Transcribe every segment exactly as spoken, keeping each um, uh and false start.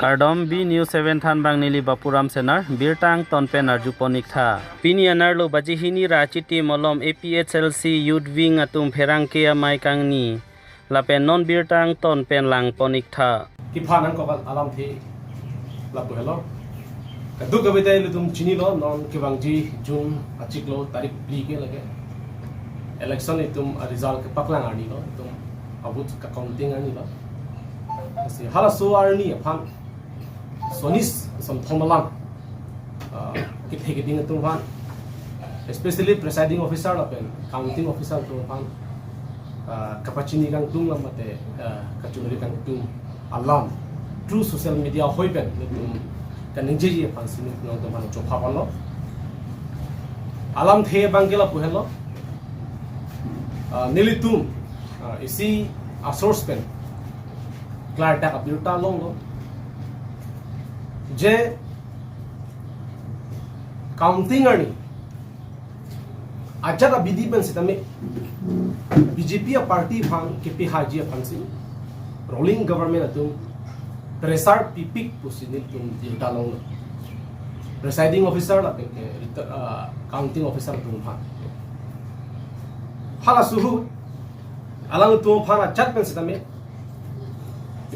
Kardom, B News seven thanbang neli Bapuram Senar, birta angton pen arjupon ik tha. Pini anerlo baji hini ra achitim malom A P H L C Youth Wing atum pherangke amei kangni lapen non birta angton pen langpon ik tha. Kepha nangkok alamthe lapu helo. Kadokave ta ilitum chinilo, non kevangji June achiklo tarik phli ke lake election itum a-result kepaklang arnilo, itum a-vote ka-counting arnilo. Lasi halaso arni aphan sonis somthom alam, ah, kethe keding atum aphan, especially presiding officer lapen counting officer atum aphan, ah, kapachini kangtung alam mate, ah, kachonri kangtung alam through social media ahoi pen nelitum kaningjeji aphan si nelitum aphan chopha ponlo. Alamthe abang ke lapu helo. Ah, nelitum, ah, isi a-source pen klardak abirta longlo je counting arni ajat abidi pen sitame B J P a-party aphan kepihaiji aphan si ruling government atum pressure pipik pusi nelitum birta longlo. Presiding officer lapen ke reta-, ah, counting officer atum aphan. Halaso ahut alangtum aphan ajat pen sitame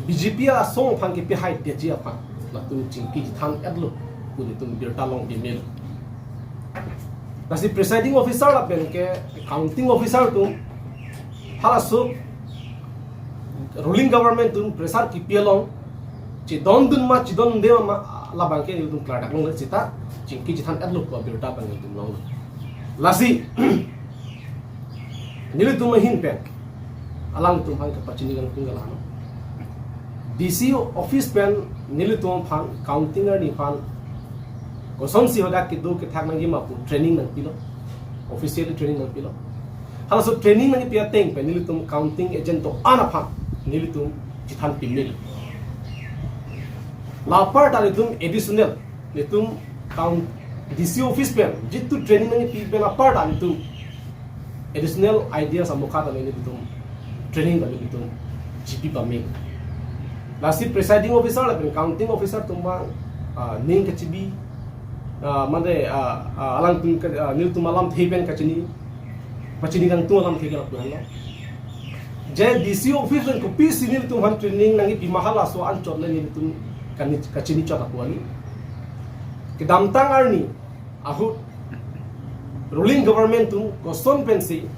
B J P asong aphan kepihaidetji aphan latum chingki chethan-etlo pu nelitum birta long pemelo. Lasi presiding officer lapen ke counting officer atum halaso ruling government atum pressure kepi along chedondun ma chedonde ma labang ke nelitum klardak longle seta chingki chethan-etlo pu abirta abang nelitum longlo. Lasi nelitum ahin pen alangtum aphan kapachini kangtung ke la-an. D C office pen nelitum aphan counting arni aphan kosonsi hadak kedo kethak nangji ma pu training nangpilo. Officially training nangpilo. Halaso training nangpi ateng pen nelitum counting agent do-an aphan nelitum chethan pemelo. La apar ta nelitum additional, nelitum count D C office pen jitu training nangpi pen apar ta nelitum additional ideas amokha ta nelitum training ta nelitum chipi pame. Lasi presiding officer lapen counting officer atum abang, ah, ning kachibi, ah, mane, ah, ah, alangtum ke, ah, nelitum alamthe pen kachini, pachini kangtung alamthe ke lapu helo. Je D C office pen kopisi nelitum aphan training nangpi ma halaso anchot le nelitum kani-, kachini chot apu ani. Kedamtang arni ahut ruling government atum koson pensi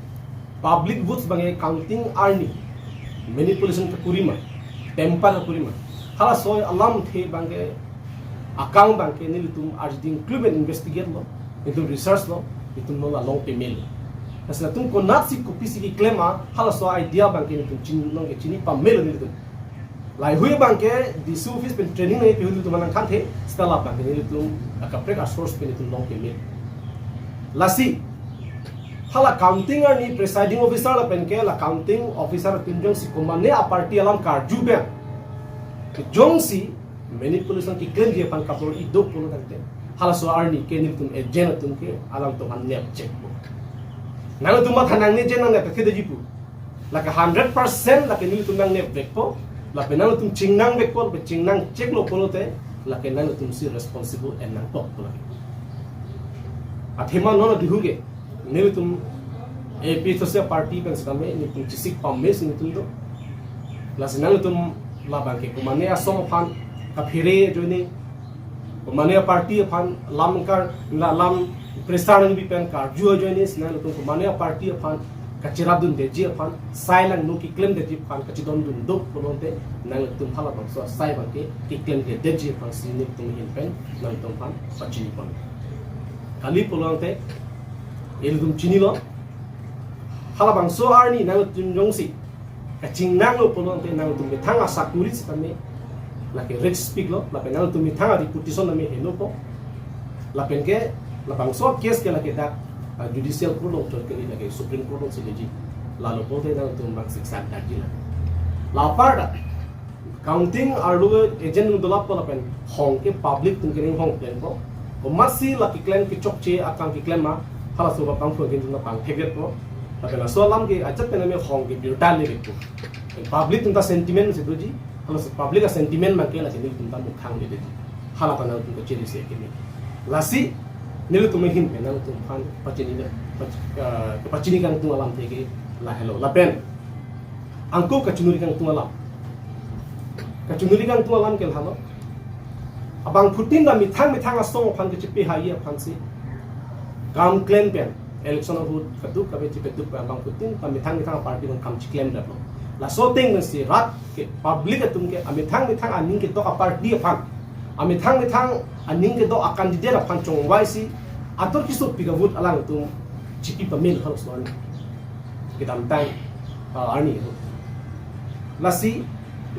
public votes abang ke counting arni manipulation kakuri ma, tamper kakuri ma, halaso alamthe abang ke akang abang ke nelitum arjuding klumen investigate lo, nelitum research lo, nelitum non along pemelo. Lasi latum konatsi kopisi keklem ma, halaso idea abang ke nelitum chini nangkechini pamelo nelitum. Laheihui abang ke D C office pen training nangpi ahut nelitum nangthanthe, seta la abang ke nelitum akaprek a-source pen nelitum long peme. Lasi hala counting arni presiding officer lapen ke la counting officer atum jongsi komane a-party alam karju pen jongsi manipulation keklemji aphan kabor-i do pulo tangte, halaso arni ke nelitum agent atum ke alangtum aphan nep chekpo. Nangtum matha nangne je nangne ta thedetji pu. Lake hundred percent lake nelitum nangnepvekpo, lapen nangtum chingnangvekpo, lapen chingnang cheklo pulote, lake nangtumsi responsible en nangtokpo lake. Athema non adihu ke nelitum A P H L C a-party pen sitame nelitum chesik pame si nelitum do. Lasi nangtum labang ke komane asong aphan kaphere ajoine, komane a-party aphan lam kar, la lam pressure nangpi pen karju ajoine si nangtum komane a-party aphan kachirapdundetji aphan, sai langno keklemdetji aphan kachidondun do pulote, nangtum halabangso asai abang ke keklemdetji aphan si nelitum ahin pen nangtum aphan pachini pon. Kali pulote ilitum chinilo, halabangso arni nangtum jongsi kachingnanglo pulote nangtum methang asakuri sitame lake risk piklo, lapen nangtum methang a-reputation tame helopo. Lapen ke labangso case ke lake dak, ah, judicial court along chot kali, lake Supreme Court alongsi leji. Lalo pulote nangtum bang siksa dakji la. La apar ta counting arlo agent nung dolappo lapen hong ke public atum kering hong klempo. Komatsi la keklem kechokche akam keklem ma, halaso abang phu agent atum pangthekdetpo. Lapen laso alam ke ajat pen tame hong ke birta lepo. Public atum ta sentiment si doji, Laso public a-sentiment abangke lasi nelitum ta mukhang dede. Hala ta nangtum kachiri si keme. Lasi nelitum ahin pen nangtum aphan pachini, pach-, eh, pachini kangtung alam athe ke lahelo. Lapen angko kachinuri kangtung alam. Kachinuri kangtung alam ke lahelo. Abangphutin ta methang methang asong aphan kachipi hai aphansi kam klem pen, election ahut kadokave chipeduk pen abangphutin ta methang methang party along kam chiklem detlo. Laso ateng pensi rat ke public atum ke amethang methang aning kedok a-party aphan, amethang methang aning kedok a-candidate aphan chongvaisi atur kisopik a-vote alangtum chipi pamil hal son kedamtang, ah, arni. Lasi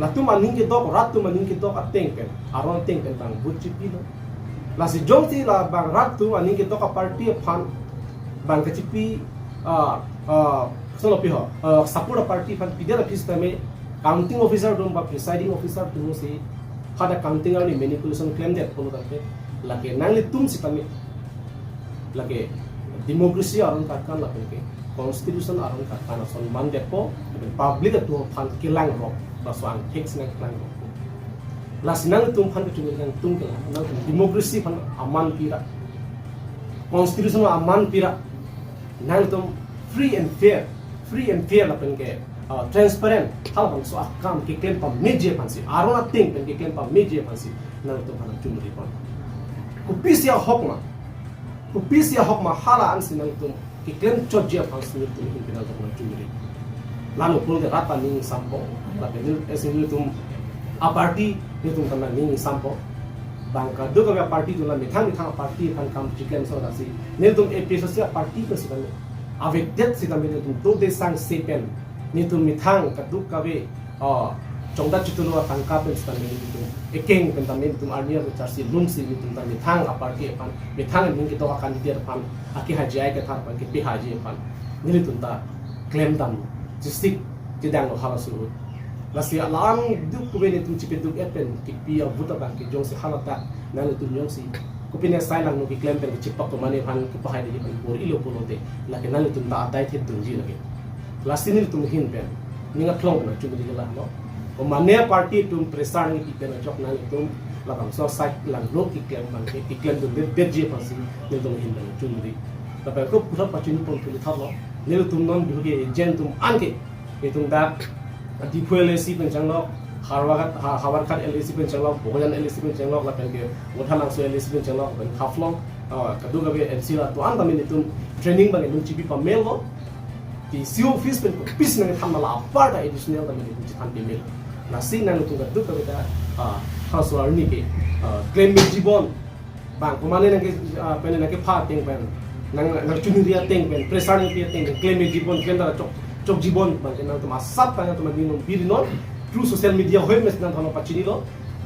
latum aning kedok, rat atum aning kedok ateng pen, aron ateng pen abang vote chipilo. Lasi jongsi la abang rat atum aning kedok a-party aphan abang kachipi, ah, ah, koson lo pi ho, ah, support a-party aphan pidet aphi sitame counting officer atum ba presiding officer atumsi pada counting arni manipulation klemdet pulo tangte, lake nanglitum sitame lake democracy aron karkan lapen ke constitution aron karkan ason mandetpo, lapen public atum aphan kelangrok, laso angthek si nangkelangrok. Lasi nangtum aphan kachinuri kangtung ke la, nangtum democracy aphan aman pira, constitution aman pira, nangtum free and fair, free and fair lapen ke, uh, transparent, halabangso akam keklem pameji aphansi, aron ateng pen keklem pameji aphansi nangtum aphan chunuri pon. Kopisi ahok ma, kopisi ahok ma hala ansi nangtum keklem chotji aphansi nelitum ahin pen nangtum aphan chunuri. Lalo pulote rat ta ning ingsampo, lapen neli, esi nelitum a-party nelitum ta ning ingsampo. Bang kadokave a-party atum la methang methang a-party aphan kam chiklem so lasi nelitum A P H L C a-party pen sitame avedet sitame nelitum dode sangse pen nelitum methang kadokave, ah, chongdat chitulo atangka pen sitame nelitum ekeng pen tame nelitum arni arlo charsi lungsi nelitum ta methang a-party aphan, methang aning kedok a-candidate aphan, akehai J I Kathar aphan, kepi haji aphan nelitum ta klemdam chisik chedanglo halaso ahut. Lasi alam duk kuve nelitum chipeduk-et pen kipi a-vote abang ke jongsi hala ta nangtum jongsi kopine sai langno keklem pen kechipak komane aphan kepahai dei pen bor-ilo pulote, lake nangtum ta adai thip dunji lake. Lasi nelitum ahin pen ning athlong pen chumri ke lahelo. Komane a-party atum pressure nangkepi pen ajok nangtum labangso sai langno keklem abang ke keklem dundedetji aphansi nelitum ahin pen chumri. Lapen ko pura pachini pon puli thaplo. Nelitum non bihu ke agent atum anke, itum dak Diphu L A C pen chenglok, Howraghat, Ha-, Howraghat L A C pen chenglok, Bokajan L A C pen chenglok, lapen ke Vothatlangso L A C pen chenglok, lapen Haflong, ah, kadokave N C la to-an tame nelitum training abang nelitum chipi pamelo. DC office pen kopisi nangthan ma la apar ta additional tame nelitum chethan pamelo. Lasi nangtum kadokave ta, ah, halaso arni ke, ah, klem meji bon. Bang, komane nangke, ah, pen nangkepha ateng pen, nang, nangchunuri ateng pen, pressure nangpi ateng pen, klemmeji bon, klem dara chok, chokji bon, bang ke nangtum asap ta nangtum aning non biri non, through social media hoi mes nangtum aphan pachinilo,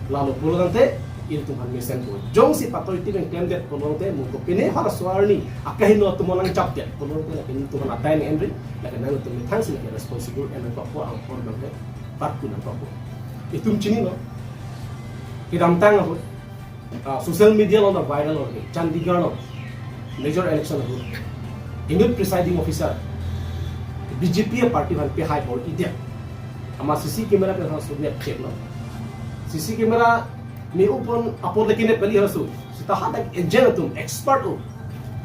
lalo pulo tangte, ilitum aphan mesenpo. Jongsi pator iti pen klemdet pulo tangte, mo kopine halaso arni, akaheno atum nangchapdet pulo tangte, lake nelitum aphan adai nang-enri, lake nangtum methang si lake responsible, en nangkokpo, anghor bang ke, patku nangkokpo. Itum chinilo, kedamtang ahut, ah, social media along ta viral ong-e, Chandigarh along major election ahut inut presiding officer B J P a-party aphan pehai bor-idet. Amat C C camera pen halaso nep cheklo. C C camera me-o pon apor lake nep kali halaso. Seta hadak agent atum expert o.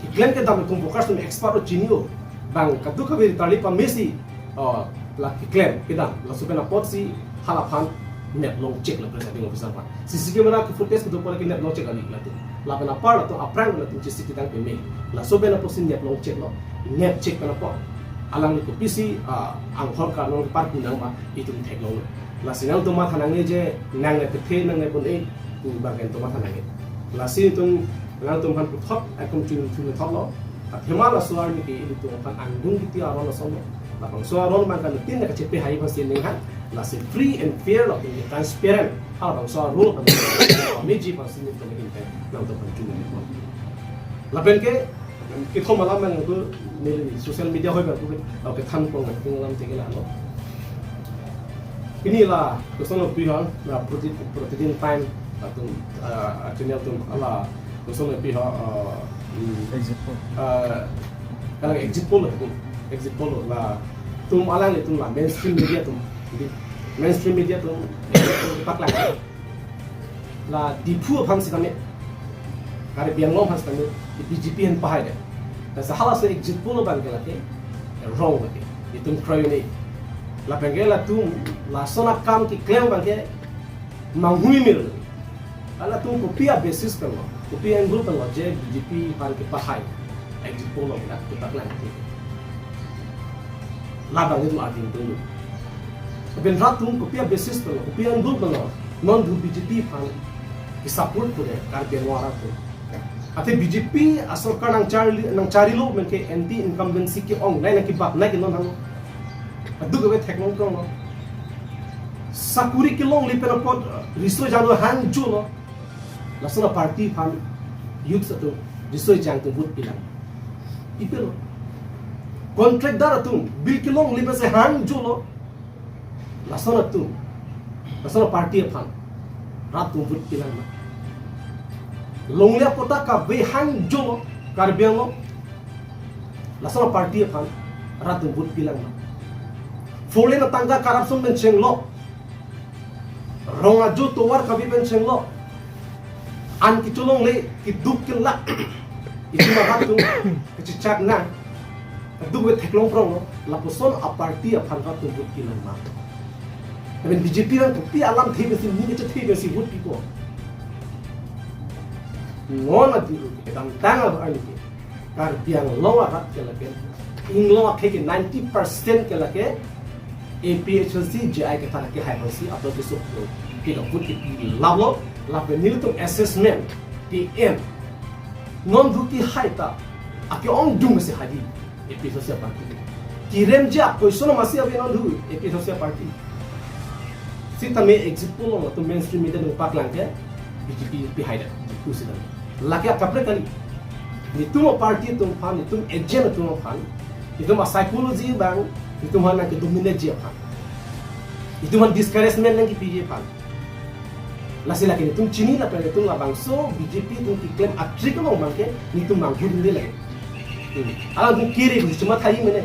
Keklem kedam atum, voters atum expert o, chini o. Bang kadokave ta kali pamesi, oh, la keklem kedam, laso pen apotsi halaphan nep long cheklo presiding officer aphan. C C camera ke footage kedo apor ke nep long chek kali latum. Lapen apar latum aphrang latum chesik kedam pame. Laso pen apotsi nep long cheklo, nep chek pen apot alangli kopisi, ah, anghor kanong patku nang ma itum theklonglo. Lasi nangtum matha nangne je, nangne kethe, nangne pon-e, pu bang nangtum matha nangne. Lasi itum, nangtum aphan puthot, akum chun chun thotlo. Athema laso arni ke ilitum aphan angdung kiti aron asonlo. Labangso aron abang ke nelitum nangkachepehai aphansi ning ha. Lasi free and fair lapen transparent. Halabangso aron abang ke meji aphansi nelitum ahin pen nangtum aphan chun ning. Lapen ke, kethom alam abang ke neli social media hoi abang ke, oke, than pon abang ke alam teke lahelo. Pini la, koson lo pi ho, la proti-, Pratidin Time, latum, ah, channel atum, la, koson lo pi ho, ah, hmm, exit poll. Ah, kalang exit poll lo, exit poll lo, latum alanglitum la, mainstream media atum, di, Mainstream media atum paklang. La Diphu aphan sitame, Karbi Anglong aphan sitame, BJP ahin pahai det. Lasi halaso exit poll abangke lake wrong lake. Itum kroidunde. Lapen ke latum lason akam keklem abangke manghu mil. Halatum kopi a-basis pen lo, kopi a-angle pen lo je BJP aphan kepahai exit poll lo, la kepaklang. Labang itum adin tunglu. Lapen rat atum kopi a-basis pen lo, kopi a-angle pen lo, non dhu BJP aphan ke-support pure Karbi Anglong arat atum. Athe BJP asorkar nangchari, nangcharilo menke anti incumbency ke-ongnei nangkebaknei ke non hang. Aduk ave theklong krong lo. Sakuri kelongle pen apot riso jangdun hangjo lo. Lason a-party aphan youth atum, riso ejang atum vote pilang. Ipilo. Contractdar atum bill kelongle pensi hangjo lo. Lason atum, lason a-party aphan rat atum vote pilang ma? Longle apatta kave hangjo lo Karbi Anglong, lason a-party aphan rat atum vote pilang ma? Four lane atangka corruption pen chenglo, rong ajo tovar kave pen chenglo, an kecholongle, keduk kelak, itum arat atum kechechak nang, aduk ave theklong krong lo, lapuson a-party aphan rat atum vote pilang ma? Lapen BJP abang kopi alamthe pensi, ning kachethe pensi vote pipo? Non adiru kedamtang arni ke Karbi Anglong arat ke lake, Inglong akhei ke ninety percent ke lake APHLC, JI kethan lake hai aphansi apor keso lo. Pilo, vote kepi lap lo, lapen nelitum assessment, P M, non dhu kehai ta ake-ongdung si hadi APHLC a-party. Kirem je a-question masi ave non dhu APHLC a-party. Sitame exit poll along atum mainstream media atum paklang ke BJP pahai det, BJP sitame. Lake akaprek kali. Netum a-party atum aphan, netum agent atum aphan, netum a-psychology abang, netum aphan nangkedominate ji aphan, netum aphan discouragement nangkepiji aphan. Lasi lake netum chini, lapen netum labangso BJP atum keklem a-trick along abangke netum manghu dunde lake. Hmm. Alangtum kiri kusi chuma thaji mene.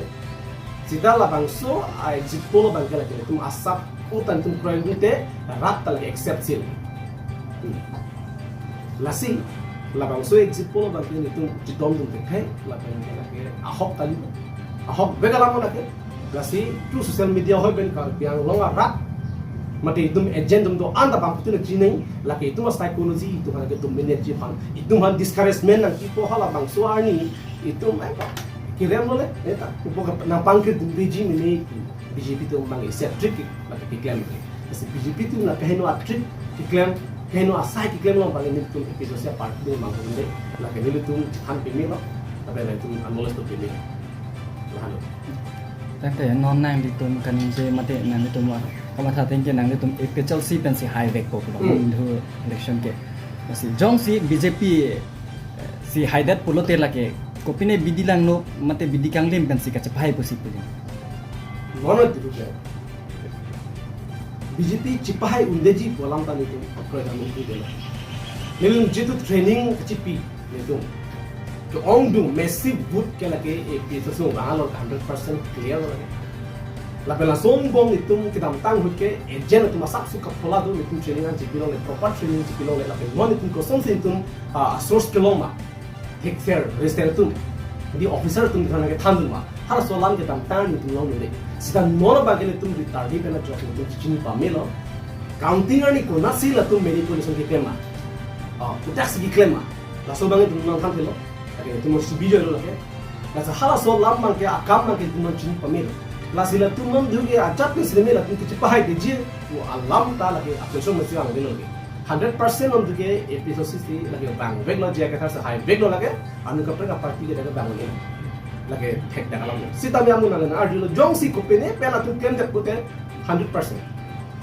Sita labangso a-exit poll abangke lake netum asap utan netum kroidunde, rat ta lake accept si. Hmm. Lasi labangso exit poll abangke netum chidondun thekthe, lapen lake ahok kali, ahokvek alam lake. Lasi through social media ahoi pen Karbi Anglong arat, mate itum agent atum do-an ta bangphutin chinine, lake itum a-psychology itum aphan kedominate ji aphan, itum aphan discouragement nangkepi, halabangso arni itum, eh, kirem lole, eh, ta upo ke nangpangkir dunde ji mene, BJP atum abang isi a-trick lake keklem. Lasi BJP atum la kaheno a-trick keklem, kaheno asai keklem along abang netum APHLC a-party atum manghu dunde, lake nelitum chethan peme lo, lapen nelitum a-knowledge do peme lo. Lahelo. Tangte non nanglitum kaningje mate nanglitum la kamatha ateng ke nanglitum APHLC pensi haivekpo pulo, Hmm. non dhu election ke. Lasi jongsi BJP si haidet pulote lake kopine bidi langno mate bidi kanglim pensi kachepahai pusi puling? Non adiru ke BJP chepahai undeji pu alam ta netum akroi kami itu dela. Nelitum jitu training kachipi netum, ke-ongdung massive vote ke lake APHLC abang lo, hundred percent clear lo lake. Lapen lason angbong netum kedamtang ahut ke agent atum asapso kaphola do, netum training an chipilongle, proper training chipilongle, lapen non netum kosonsi netum, ah, source kelong ma, thekser, register atum, di officer atum aphan kethandun ma, halaso alam kedamtang netum longdunde. Sita non abangke netum return pen ajok netum chini pamelo. Counting arni konatsi latum manipulation keklem ma, ah, kodaksi keklem ma, laso abang netum nangthanthelo. Lake netum mesti bijoi lo lake. Lasi halaso alam abangke, akam abangke netum nangchini pamelo. Lasi latum non dhu ke ajat ke sineme latum kachepahai keji pu alam ta lake a-question masi vangvelo ke. Hundred percent non dhu ke APHLC si lake vangveklo, J I Kathar si haiveklo lake, anut kaprek a-party ke lake vangveklo. Lake thekdak alam lo. Sitame amu nang arjulo, jongsi kopine pen latum klemdet pute hundred percent.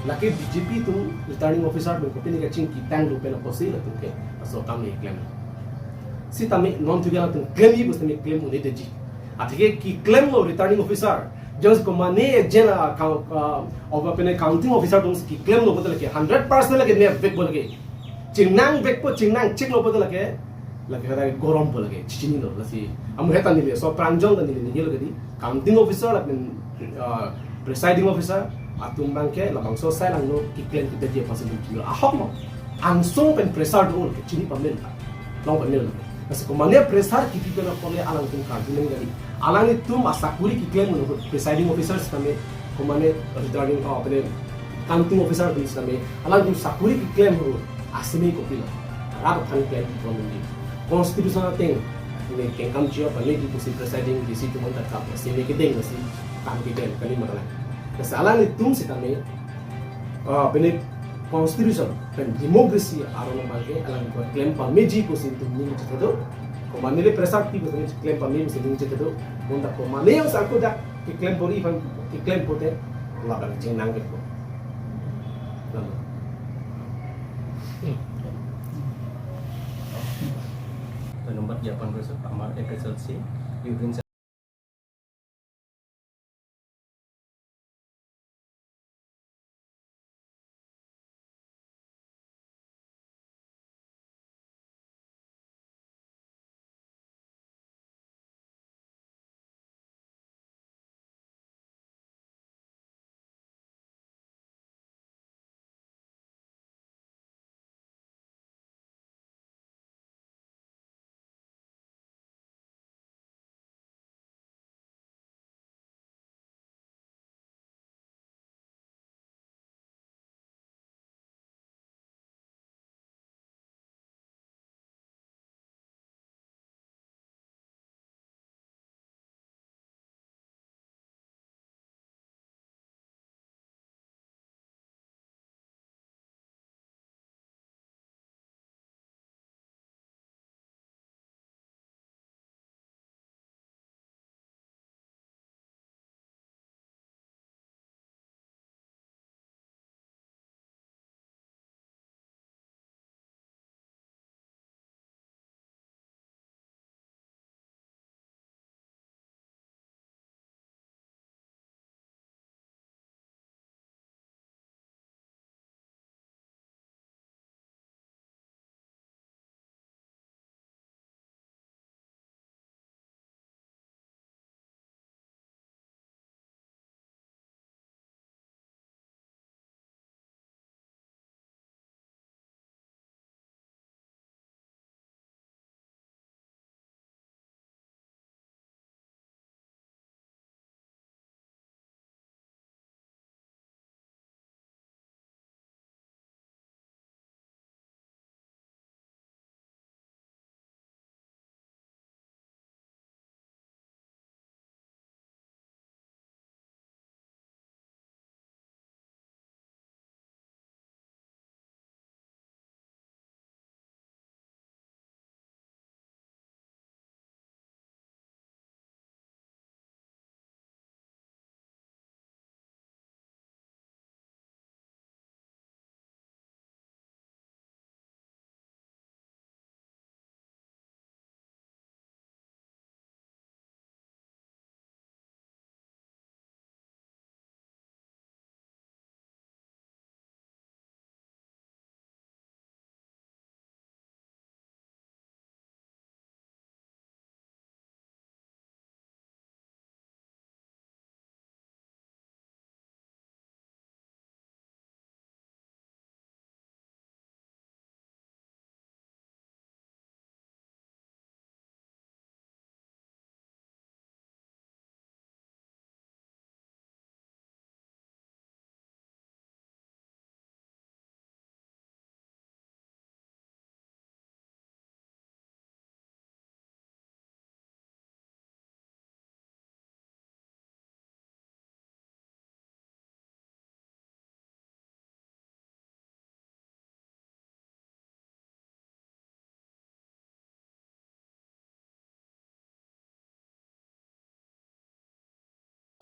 Lake BJP atum returning officer pen kopine kachingki tanglo pen apotsi latum ke laso akam le klem. Sitame non dhu ke latum klemji pusitame klem un-edeji. Athe ke keklemlo returning officer, jongsi komatne agent a, count, ah, of apene counting officer atum si keklemlo pulote lake hundred percent lake nepvekpo lake. Chingnangvekpo, chingnangcheklo pulote lake, lake hada gorompo lake, chichinilo. Lasi amu heta neli, so pranjong ta neli ningilo kedi, counting officer lapen, ah, presiding officer, Atum abangke labangso asai alangno keklem kedetji aphan si atum chini ahok mo. Angsong pen pressure do-o ke chini pamela. Long pamela. Lasi komane pressure kipi pen apotlo alangtum karju nang kali. Alanglitum asakuri keklem ahut presiding officer sitame, komane returning, oh, pen counting officer atum sitame, alangtum sakuri keklem ahut aseme kopilo. Rat aphan klem pon di. Constitution ateng ne kengkam chio pamedi pusi presiding D C atum anta kap aseme kedeng si kam keklem kali matalang. Lasi alanglitum sitame, ah, pen constitution pen democracy aron abangke alang keklem pameji pusi itum ning chethe do. Komane le pressure pi pusi klem pame pusi ning chethe do. Bonta komane yang sangkudak keklem pori aphan keklem pote labang chengnang kepo. Lalu. ধন্যবাদ জ্ঞাপন কৰিছোঁ আমাৰ F S এল চি ইউথ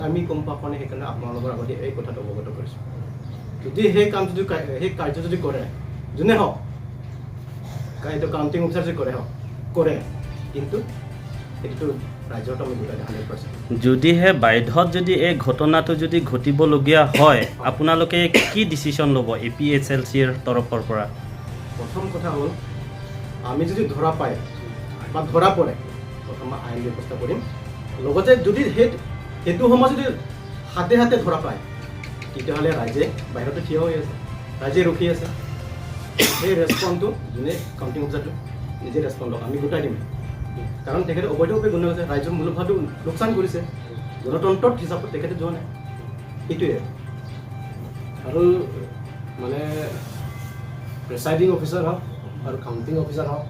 আমি গম পোৱা কাৰণে সেইকাৰণে আপোনালোকৰ আগতে এই কথাটো অৱগত কৰিছোঁ। যদি সেই কাম যদি কা-, সেই কাৰ্য যদি কৰে, যোনে হওক, কা-, এইটো কাউণ্টিং অফিচাৰ যদি কৰে হওক, কৰে, কিন্তু এইটোতো ৰাইজৰ তৰফত গুৰুত্ব দিয়া হাণ্ড্ৰেড পাৰ্চেণ্ট। যদিহে বাইধত যদি এই ঘটনাটো যদি ঘটিবলগীয়া হয়, আপোনালোকে কি ডিচিশ্যন ল'ব এ পি এইচ এল চিৰ তৰফৰ পৰা? প্ৰথম কথা হ'ল, আমি যদি ধৰা পায় বা ধৰা পৰে, প্ৰথমে আইন ব্যৱস্থা কৰিম। লগতে যদি সেই, সেইটো সময়ত যদি হাতে হাতে ধৰা পায়, তেতিয়াহ'লে ৰাইজে বাহিৰতে থিয় হৈ আছে, ৰাইজে ৰখি আছে। সেই ৰেচপণ্ডটো যোনে কাউণ্টিং অফিচাৰটো নিজে ৰেচপণ্ড লওক, আমি গোটাই দিম। কাৰণ তেখেতে অবৈধভাৱে গণনা কৰিছে, ৰাইজৰ মূলভাৱটো লোকচান কৰিছে, গণতন্ত্ৰত হিচাপত তেখেতে যোৱা নাই। সেইটোৱে আৰু। আৰু মানে প্ৰিচাইডিং অফিচাৰ হওক আৰু কাউণ্টিং অফিচাৰ হওক,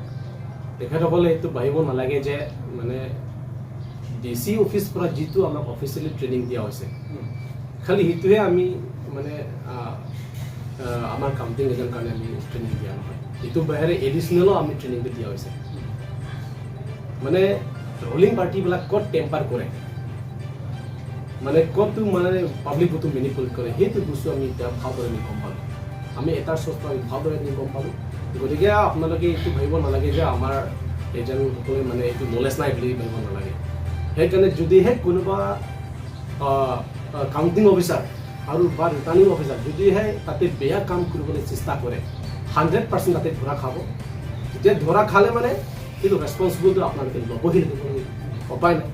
তেখেতসকলে এইটো ভাবিব নালাগে যে মানে ডি চি অফিচ পৰা যিটো আমাক অফিচিয়েলি ট্ৰেইনিং দিয়া হৈছে, খালি সেইটোহে আমি মানে আহ, আহ, আমাৰ কাউণ্টিং এজেণ্ট কাৰণে আমি ট্ৰেইনিং দিয়া নহয়। এইটো বাহিৰে এডিচনেলো আমি ট্ৰেইনিংটো দিয়া হৈছে। মানে ৰলিং পাৰ্টিবিলাক ক'ত টেম্পাৰ কৰে, মানে ক'তো মানে পাব্লিক ভোটটো মেনিপুলেট কৰে, সেইটো বস্তু আমি এতিয়া ভালদৰে আমি গম পালোঁ। আমি এটাৰ চ'ৰ্চটো আমি ভালদৰে আমি গম পালোঁ। গতিকে আপোনালোকে এইটো ভাবিব নালাগে যে আমাৰ এজেণ্টসকলে মানে এইটো নলেজ নাই বুলি ভাবিব নালাগে। সেইকাৰণে যদিহে কোনোবা কাউণ্টিং অফিচাৰ আৰু বা ৰিটাৰ্ণিং অফিচাৰ যদিহে তাতে বেয়া কাম কৰিবলৈ চেষ্টা কৰে, হাণ্ড্ৰেড পাৰ্চেণ্ট তাতে ধৰা খাব। যেতিয়া ধৰা খালে মানে সেইটো ৰেচপনচিবিলিটি আপোনালোকে ল'বহি লাগিব, উপায় নাই।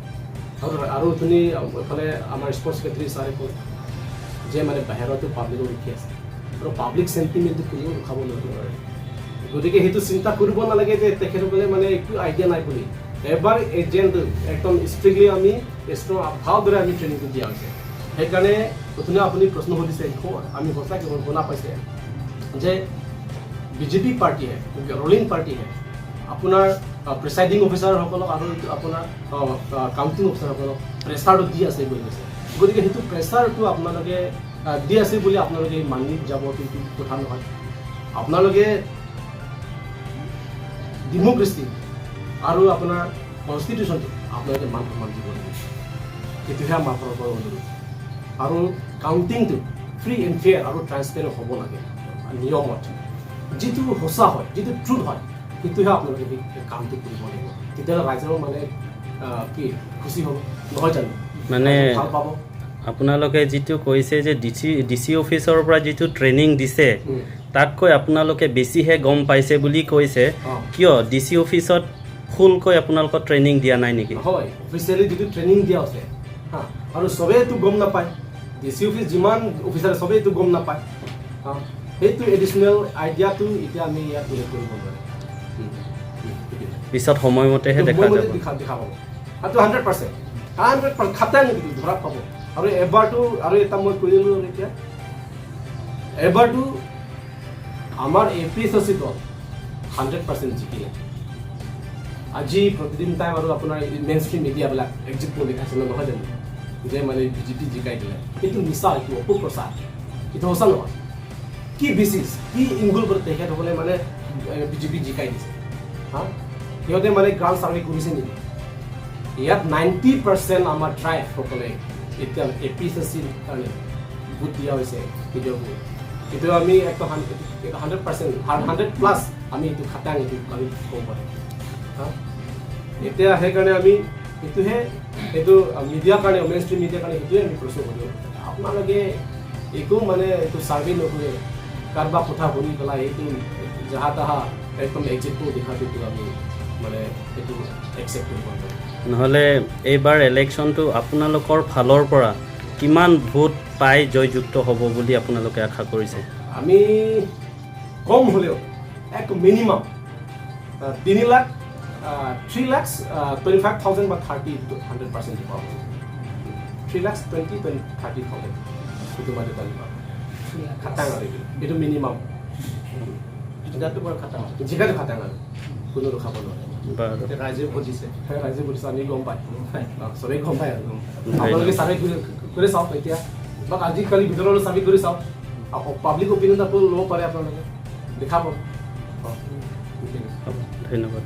আৰু আৰু অথনি এইফালে আমাৰ স্পৰ্টছ ছেক্ৰেটাৰী ছাৰে ক'লে যে মানে বাহিৰতো পাব্লিকো ৰখি আছে আৰু পাব্লিক চেণ্টিমেণ্টটো কোনেও ৰখাব নোৱাৰে। গতিকে সেইটো চিন্তা কৰিব নালাগে যে তেখেতসকলে মানে একো আইডিয়া নাই বুলি। এবাৰ এজেণ্ট একদম ষ্ট্ৰিক্টলি আমি ষ্ট্ৰং ভালদৰে আমি ট্ৰেইনিংটো দিয়া হৈছে। সেইকাৰণে প্ৰথমে আপুনি প্ৰশ্ন সুধিছে, হ- আমি সঁচাকৈ শুনা পাইছে যে বিজেপি পাৰ্টিয়ে, ৰলিং পাৰ্টিয়ে আপোনাৰ প্ৰিচাইডিং অফিচাৰসকলক আৰু আপোনাৰ কাউণ্টিং অফিচাৰসকলক প্ৰেছাৰটো দি আছে বুলি কৈছে। গতিকে সেইটো প্ৰেছাৰটো আপোনালোকে আহ, দি আছে বুলি আপোনালোকে মানি যাব, কিন্তু কথা নহয়। আপোনালোকে ডেমক্ৰেচি আৰু আপোনাৰ কনষ্টিটিউশ্যনটো আপোনালোকে মান সন্মান দিব লাগিব। সেইটোহে আমাৰ ফালৰ পৰা অনুৰোধ। আৰু কাউণ্টিংটো ফ্ৰী এণ্ড ফেয়াৰ আৰু ট্ৰেন্সপেৰেণ্ট হ'ব লাগে নিয়মত। যিটো সঁচা হয়, যিটো ট্ৰুথ হয়, সেইটোহে আপোনালোকে সেই কামটো কৰিব লাগিব। তেতিয়াহ'লে ৰাইজৰ মানে আহ, কি খুচি হ'ব, নহয় জানো? মানে ৰাইজে ভাল পাব। আপোনালোকে যিটো কৈছে যে ডি চি ডি চি অফিচৰ পৰা যিটো ট্ৰেইনিং দিছে, উম। তাতকৈ আপোনালোকে বেছিহে গম পাইছে বুলি কৈছে। অ। কিয় ডি চি অফিচত ফুলকৈ আপোনালোকক ট্ৰেইনিং দিয়া নাই নেকি? নহয়, অফিচিয়েলি যিটো ট্ৰেইনিং দিয়া আছে, হা, আৰু চবেইতো গম নাপায়। ডি চি অফিচ যিমান অফিচাৰ চবেইতো গম নাপায়। হা, সেইটো এডিচনেল আইডিয়াটো এতিয়া আমি ইয়াত উল্লেখ কৰিব নোৱাৰিম। উম, উম, সেইটোৱে। পিছত সময়মতেহে দেখা সময়মতে যাব। দেখা, দেখা পাব। আৰু হাণ্ড্ৰেড পাৰ্চেণ্ট, হাণ্ড্ৰেড পাৰ্চেণ্ট খাটাং ধৰা পাব। আৰু এবাৰটো, আৰু এটা মই কৈ দিলোঁ আৰু এতিয়া, এবাৰটো আমাৰ এ পি এইচ চি দল হাণ্ড্ৰেড পাৰ্চেণ্ট জিকিলে। আজি প্ৰতিদিন টাইম আৰু আপোনাৰ মেইন ষ্ট্ৰীম মিডিয়াবিলাক এক্সিট পোল দেখাইছে ন, নহয় জানো? যে মানে বিজেপি জিকাই দিলে। এইটো মিছা, এইটো অপপ্ৰচাৰ, এইটো সঁচা নহয়। কি বেচিছ, কি এংগল কৰি তেখেতসকলে মানে বিজেপি জিকাই দিছে? হা, সিহঁতে মানে গ্ৰাউণ্ড ছাৰ্ভে কৰিছে নেকি? ইয়াত নাইণ্টি পাৰ্চেণ্ট আমাৰ ট্ৰাইবসকলে এতিয়া এ পি এইচ চি কাৰণে ভোট দিয়া হৈছে, ভিডিঅ' ভোট। এইটো আমি একদম হাণ্ড্ৰেড পাৰ্চেণ্ট, হাণ্ড্ৰেড প্লাছ আমি এইটো খাটাং, এইটো আমি ক'ব পাৰোঁ। হা, এতিয়া সেইকাৰণে আমি এইটোহে, এইটো মিডিয়াৰ কাৰণে, মেইন ষ্ট্ৰীম মিডিয়াৰ কাৰণে এইটোৱে আমি প্ৰশ্ন কৰিলোঁ। আপোনালোকে একো মানে এইটো ছাৰ্ভে নকৰে, কাৰোবাৰ কথা শুনি পেলাই এইটো জাহা তাহা একদম এক্সিট পোল দেখাটোতো আমি মানে এইটো একচেপ্ট কৰিব নোৱাৰোঁ। নহ'লে এইবাৰ ইলেকশ্যনটো আপোনালোকৰ ফালৰ পৰা কিমান ভোট পাই জয়যুক্ত হ'ব বুলি আপোনালোকে আশা কৰিছে? আমি কম হ'লেও এক মিনিমাম তিনি lakh, three lakh twenty five thousand বা থাৰ্টি হাণ্ড্ৰেড পাৰ্চেণ্ট পাব। Three lakh twenty, twenty, thirty thousand, সেইটো মাজত আমি পাব। খাটাং আৰু এইটো, এইটো মিনিমাম। জিকাটো বৰ খাটাং। জিকাটো খাটাং আৰু কোনো ৰখাব নোৱাৰে। বাৰু। এতিয়া ৰাইজে ভোট দিছে, ৰাইজে ভোট দিছে, আমি গম পায়। অ, চবেই গম পায় আৰু। ধন্যবাদ। আপোনালোকে ছাৰ্ভে কৰি, কৰি চাওক এতিয়া, বা আজিকালি ভিতৰলৈ ছাৰ্ভে কৰি চাওক, পাব্লিক অপিনিয়ন এটা ল'ব পাৰে আপোনালোকে, দেখা পাব। অ, ঠিক আছে। হ'ব, ধন্যবাদ।